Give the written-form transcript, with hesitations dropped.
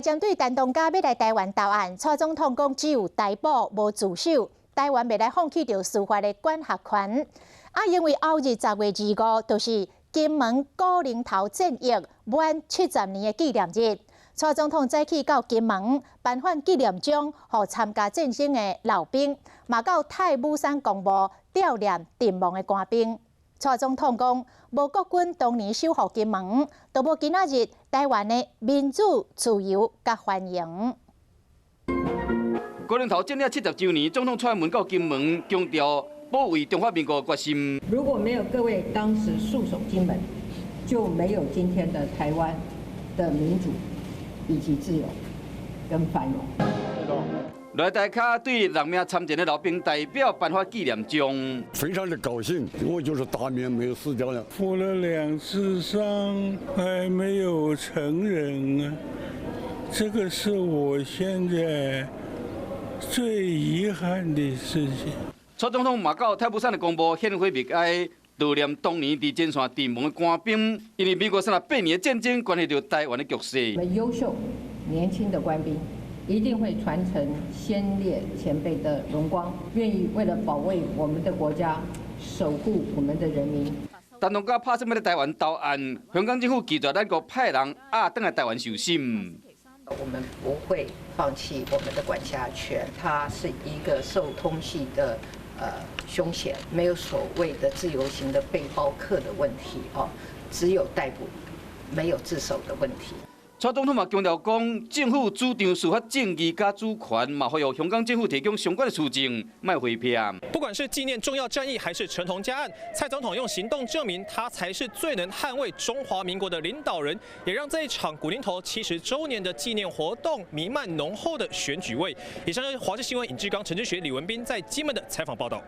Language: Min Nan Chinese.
針對陳東嘉欲來台灣投案，蔡總統講只有逮捕無自首，台灣袂來放棄著司法的管轄權。啊，因為後日10月25，就是金門古寧頭戰役滿70年的紀念日，蔡總統早起到金門頒發紀念章，予參加戰爭的老兵，嘛到太武山公墓悼念陣亡的官兵。蔡總統講，無國軍當年守護金門，就無今仔日台灣的民主、自由佮繁榮。古寧頭戰役70週年，總統蔡英文到金門強調保衛中華民國決心。如果沒有各位當時戍守金門，就沒有今天的台灣的民主以及自由跟繁榮。來台卡對人命參戰的老兵代表頒發紀念章，非常的高興，我就是大命沒有死掉了。負了兩次傷，還沒有成人，這個是我現在最遺憾的事情。蔡總統嘛到太武山的公墓獻花默哀，悼念當年佇前線陣亡的官兵，因為民國38年的戰爭關係著台灣的局勢。我們優秀年輕的官兵一定會傳承先烈前輩的榮光，願意為了保衛我們的國家，守護我們的人民。陳東嘉拍算欲來台灣投案，香港政府拒絕咱國派人押轉來台灣受審。我們不會放棄我們的管轄權，它是一個受通緝的兇嫌，沒有所謂的自由行的背包客的問題哦，只有逮捕，沒有自首的問題。蔡總統嘛強調講，政府主張司法正義佮主權，嘛呼籲香港政府提供相關的書證，莫迴避。不管是紀念重要戰役，還是陳同佳案，蔡總統用行動證明他才是最能捍衛中華民國的領導人，也讓這一場古寧頭70週年的紀念活動彌漫濃厚的選舉味。以上是華視新聞尹志剛、陳志學、李文斌在金門的採訪報道。